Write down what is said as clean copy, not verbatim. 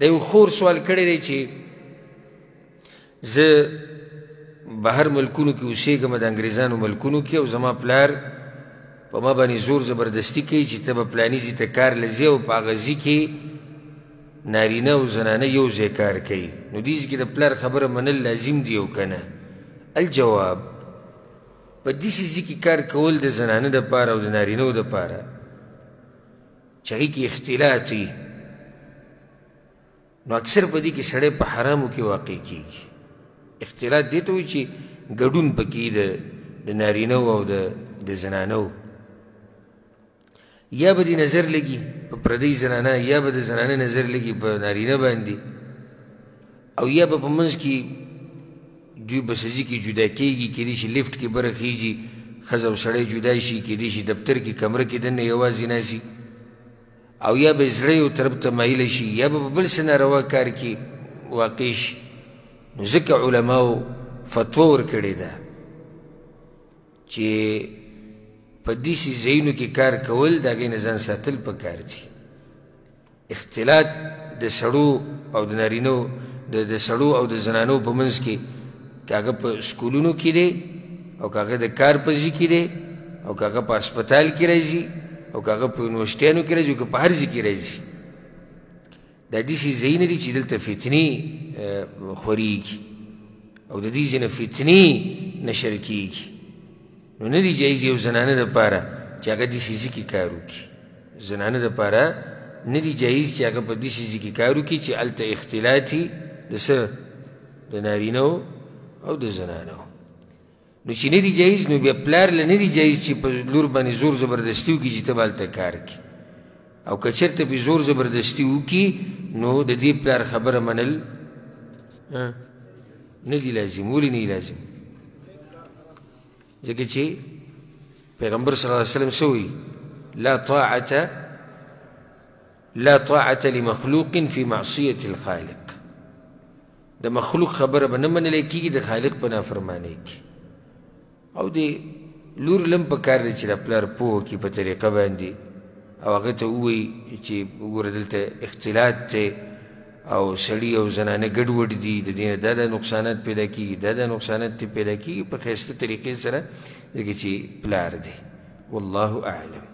د یو خور سوال کړی دی چې زه بهر ملکونو کې اوسېږم، د انګریزانو ملکونو کې، او زما پلار په ما باندې زور زبردستي کوي چې ته به پلاني ځای ته کار له ځې او په هغه ځای کې نارینه او زنانه یو ځای کار کوي، نو دې ځای کې د پلار خبره منل لازم دی او که نه؟ الجواب، په داسې ځای کې کار کول د زنانه دپاره او د نارینه دپاره چې هغې کې اختلاط وي، نو اکثر په دې کې سړی په حرامو کې واقع کېږي. اختلاط دې ته وایي چې ګډون پکې د نارینه او د زنانو، یا به دې نظر لګي په پردۍ زنانه، یا به د زنانه نظر لګي په نارینه باندې، او یا به په منځ کې دوی په څه ځای کې جدا کېږي، کېدای شي لفټ کې بره خېژي، ښځه او سړی جدا شي، کېدای شي دفتر کې کمره کې دننه یوازې ناست، او یا به زړه یو طرف ته مایله شي، یا به په بل څه ناروا کار کې واقع شي. نو ځکه علماو فتوا ورکړې ده چې په داسې ځایونو کې کار کول د هغې نه ځان ساتل پکار دي. اختلاط د سړو او د نارینو د سړو او د زنانو په منځ کې، که هغه په سکولونو کې دی، او که هغه د کار په ځای کې دی، او که هغه په هسپتال کې راځي، او که هغه په یونیورسټیانو کې راځي، او که په هر ځای کې راځي، دا داسې ځایونه دي چې دلته فتنې خورېږي او د دې ځای نه فتنې نشر کېږي. نو نه دی جایز یو زنانه دپاره چې هغه داسې ځای کې کار وکړي، زنانه دپاره نه دی جایز چې هغه په داسې ځای کې کار وکړي چې هلته اختلاط وي د څه، د نارینه او د زنانو. نو چې نه دی جایز، نو بیا پلار له نه دی جایز چې په لور باندې زور زبردستي وکړي چې ته به هلته کار کړې، او که چېرته پې زور زبردستي وکړي نو د دې پلار خبره منل نه دی لازم. ولې نه دی لازم؟ ځکه چې پیغمبر صلی الله علیه وسلم څه وایي؟ لا طاعة لمخلوق في معصية الخالق. د مخلوق خبره به نه منلی کېږي د خالق په نافرمانۍ کې. او د لور لم په کار دی چې د پلار پوه کړي په طریقه باندې، او هغه ته ووایي چې وګوره دلته اختلاط دی او سړي او زنانه ګډوډ دي، د دې نه دا دا نقصانات پیدا کېږي، دا دا نقصانات ترې پیدا کېږي، په ښایسته طریقې سره، ځکه چې پلار دی. والله اعلم.